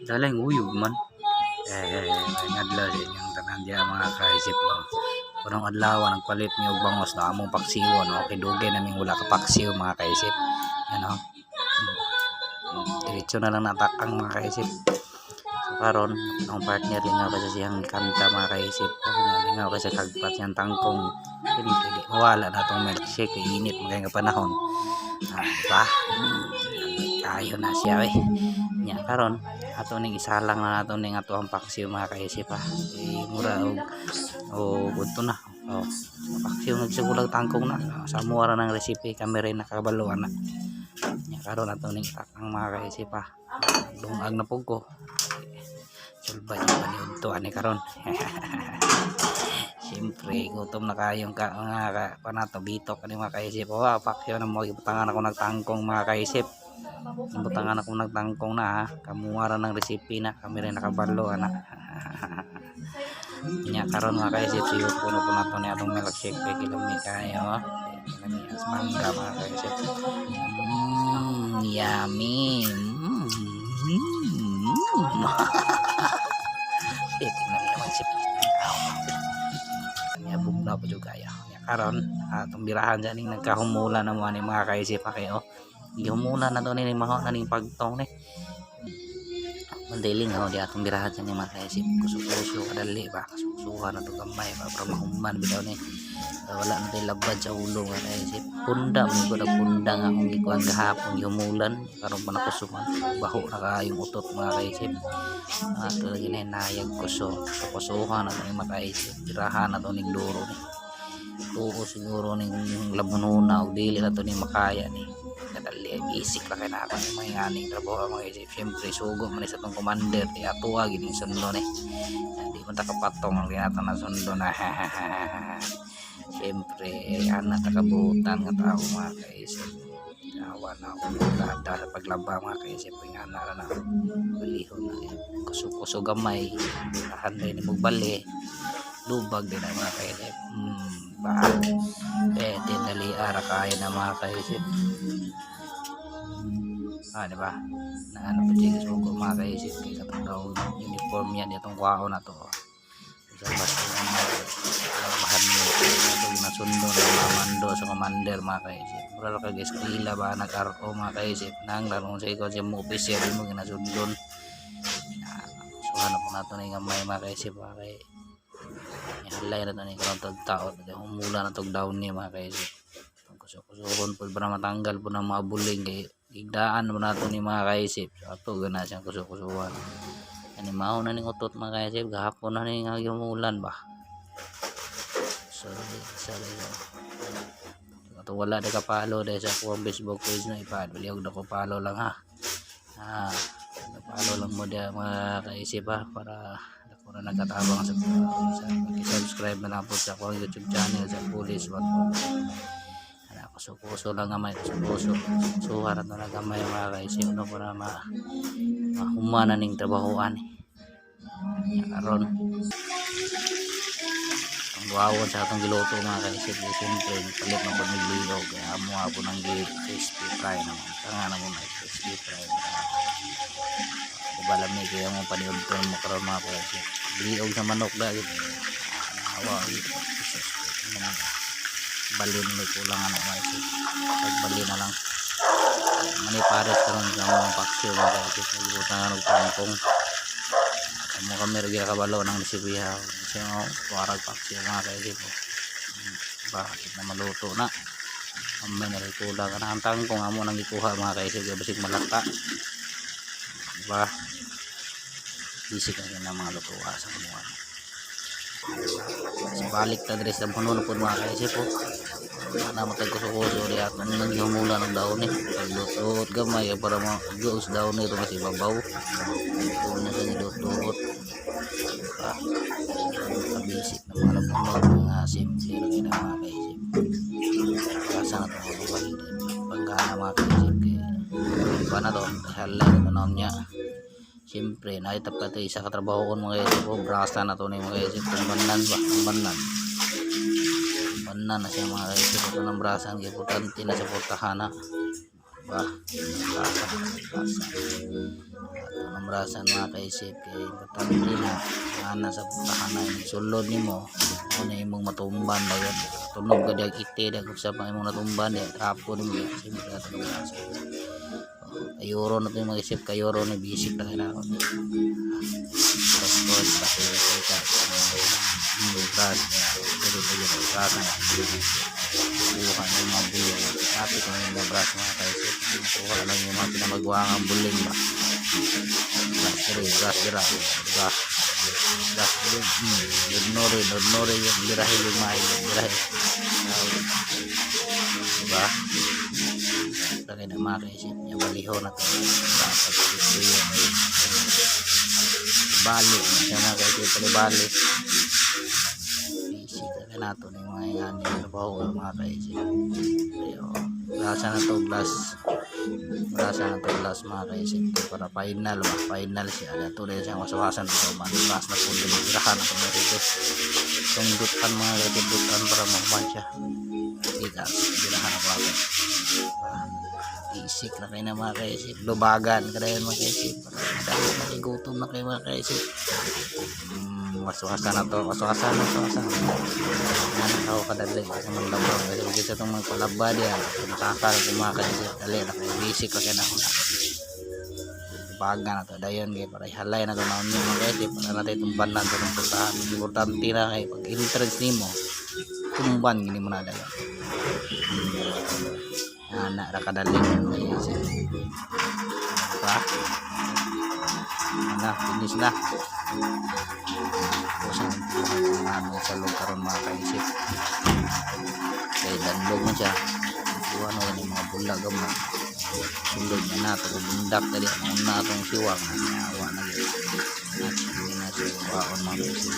Dalang uyog man. Eh, maayong adlaw sa inyong tanan diya, mga kaisip, no. Karong adlaw nagpalit mi og bangos na among paksiwon, no. Kay dugay naming wala ka paksiw, mga kaisip. Ano? Diretso na lang natakang, mga kaisip. So karon ang partner, lingaw kasi siyang kanta, mga kaisip. Oh, lingaw kasi kagpat siyang tangkong. Siyempre di mawala na tong milkshake kay init mga nga panahon. Ah, di ba? Kayo na siya eh. Nya karon ato ning isalang na nato ning ato ang paksiw, mga kaisip, ha. Eh, mura og o udto na. Oh, paksiw nagsugulag tangkong na. Sa amo ra ng recipe, kami rin nakabalo ana. Nya karon ato ning itakang, mga kaisip, ha. Dungag na pug ko. Sulbad yung paniudto ani karon. Siyempre, gutom na kayong ka, mga ka, panato, bitok ani, mga kaisip. Oh, paksiw na mo, gibutangan ako nagtangkong, mga kaisip. Gibutangan ako nagtangkong na, ha. Kamuha ra ng recipe na, kami rin nakabalo ana. Nya karon, mga kaisip, siyo puno po nato ni atong milkshake kay kilami kayo. Kilami as mangga, mga kaisip. Yummy. Eh, tingnan niya mga isip. Nya bugna po juga ya. Nya karon atong birahan dyan ning nagkahumula na mo ani, mga kaisip, pa kayo. Gihumula na to ni maho na ning pagtong ni. Mandiling ho di atong birahan dyan ni, mga kaisip. Kuso-kuso kadali ba. Kusuhan na to gamay ba para mahuman bitaw ni. Wala na tayo labad sa ulo, mga kaisip. Punda mo ko na punda nga akong gikuan gahapon, gihumulan karon pa nakusuman. Baho na kayong utot, mga kaisip. Ato lagi na nayag kuso. Kusuhan na to ni, mga kaisip. Birahan na to ning duro ni. Tuo siguro ning labununa og dili na to ni makaya ni. Kadali ay basic ra kay na ako ni mga aning trabaho, mga kaisip. Siyempre sugo man ni sa tong commander di atoa gini sundo ni. Di man ta kapatong ang ginatang na sundo na. Siyempre ay ana ta kabutan nga tao, mga kaisip. Awa na ako dada sa paglaba, mga kaisip. Ang ana ra na balihon na kuso-kuso gamay. Birahan din ni bali lubag din ang mga kaisip. Ba eh dali ara kaya na, mga kaisip. Ah, di ba? Na ano pa dyan sugo, mga kaisip, kay katong daw uniform yan itong kwao na to. Sa basta labahan mo ito nasundo na mando sa commander, mga kaisip. Mura ra kag eskwela ba, nag-RO, mga kaisip, nang laro sa ikaw siya mo officer mo ginasundon. So ano po nato na yung gamay, mga kaisip, mga kay ihalay na to ni karon tag tao humula na tog down ni, mga kaisip. Kuso-kusohon po para matanggal po ng mga buling kay gigdaan mo nato ni, mga kaisip. So ato gana siyang kuso-kusohan ani mao na ning utot, mga kaisip. Gahapon na ning umulan ba. Sorry, sorry. Ato wala na ka-follow dahil sa akong Facebook page na ipa-baliog na ko, follow lang ha. Ah, follow lang mo diya, mga kaisip, ha, para ako na nagkatabang sa subscribe na lang po sa akong YouTube channel sa Police One. Ana kuso-kuso lang gamay, kuso-kuso. Suha na to na gamay, mga kaisip, no, para ma mahumana ning trabahoan. Ya, karon ang duwawon sa atong giluto, mga kaisip, eh, siyempre palit na po ng liog kaya amo po ng crispy fry naman tanga na mo na crispy fry. Diba lami kaya mo paniudto mo karon, mga kaisip, liog sa manok da gitu. Awa Jesus, balin may kulang ano, mga kaisip, pagbali na lang mani pares karon sa mga paksiw, mga kaisip, nagbutangan og kangkong. Amo kami ra kabalo ng recipe ha. Kasi mo warag paksiw, mga kaisip. Bakit na maluto na. Amay na rin kulang na ang tangkong amo nang gikuha, mga kaisip, kay basig malata. Diba? Bisik na na mga lutuan sa kumuha. So, balik ta diri sa puno na po, mga kaisip, oh. Ana mo tag kuso-kuso di atong naghumula ng daon eh. Paglutot gamay para ma sa daon nito kasi babaw. Ito na sa nilutot. Ah, kabisik na mga labunog, mga simple ra kay na, mga kaisip. Asa na itong mga panggana, mga kaisip, kay pa na to halay na to niya. Siyempre, nakita pa ito isa katrabaho ko, mga kaisip, oh, brasa na to ni, mga kaisip, tumbanan ba, tumbanan. Tumbanan na siya, mga kaisip, ito ng brasa, ang importante na sa portahan na. Ba, brasa, brasa. Ito Ang brasan, mga kaisip, kay importante na ana sa putahan na sulod nimo mo na imong matumban dayon. Tunog ka diag ite dag sa pang imong natumban diag trapo nimo. Simple na itong brasan. Kayuro na ito yung mga isip, kayuro na bisik na kailangan. Tapos kasi kita brass niya dito yun, brass na kuha ng mga buling. Kapit na yung mga brass, mga kaisip, kuha lang yung mga pinamagwangang buling ba. Brass diri, brass dira, diba? Brass diri. Nodnore, nodnore yung birahe, yung maayo birahe, diba? Lagi na, mga kaisip niya, baliho na to. Dapat ito yun ay bali siya, mga kaisip, palibali. Busy ka na nato na yung mga yan yung trabaho, mga kaisip. Ayo, lasa na to, glass, lasa na to, glass, mga kaisip. Para final ba, final siya. Ato na siya masawasan ito man, glass na po dito, tirahan na ito dito, tungdutan, mga kaisip, dutan para mahuman siya. Kita tirahan na po ako. Isik na kayo na, mga kaisip, lubagan kadayon, mga kaisip, para madali na kayo, gutom na kayo, mga kaisip. Waswasa na to, waswasa na, waswasa na ako kadali sa mga labang kasi kasi sa itong mga palaba diya nakakal kung mga kaisip, dali na kayo, busy ka kaya na ako na lubagan na to dayon kay para ihalay na to naon niyo, mga kaisip, para natin tumban na to ng pultahan. Importante na kay pag entrance nimo, tumban gini mo na dayon. Ana ra kadali, mga kaisip pa na, finish na. Tapos ang buhay ng namin sa loob karon, mga kaisip, kay dandog man siya. Kuha na yung mga bulag mo, sulod na nato, bundak dali ang una atong siwang na wa na gyud at na siya waon, mga kaisip.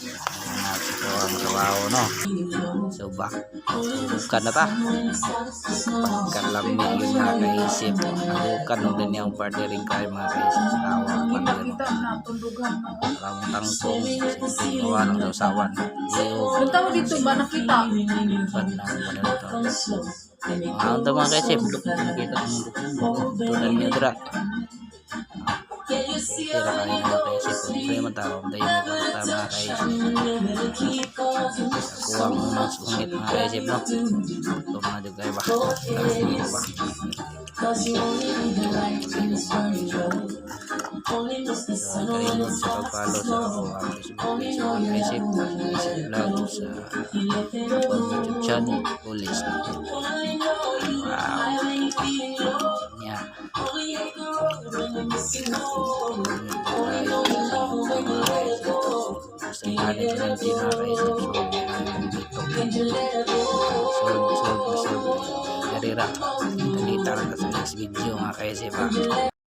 Dandog na ito ang trabaho, no? So ba bukan na ta pagkalami yun, mga kaisip. Bukan no din yung partnering kayo, mga kaisip, sa tawag pa Kita na kita na tundugan no. Ramong tangkong gawa ng sausawan. Iyo. Punta mo dito ba nakita? Pan na ang ito. Mga ito, mga kaisip. Nakita ito na ninyo dira. Tira kayo, mga kaisip. Kung kayo man tao, tayo may kwarta, mga kaisip. Ako ang mas ungit, mga kaisip, no? Ito mga dyan kayo ba? Ito ba? So, kalimot sa pag-follow sa ako ang Facebook page, mga kaisip, Isip Vlog, sa akong YouTube channel, Pulis. Wow. Nya. Tayo mga kaisip. Basta yung 20 mga kaisip. So, dito. Solve, solve, solve. Dari ra. Kita ra sa next video, mga kaisip, ha.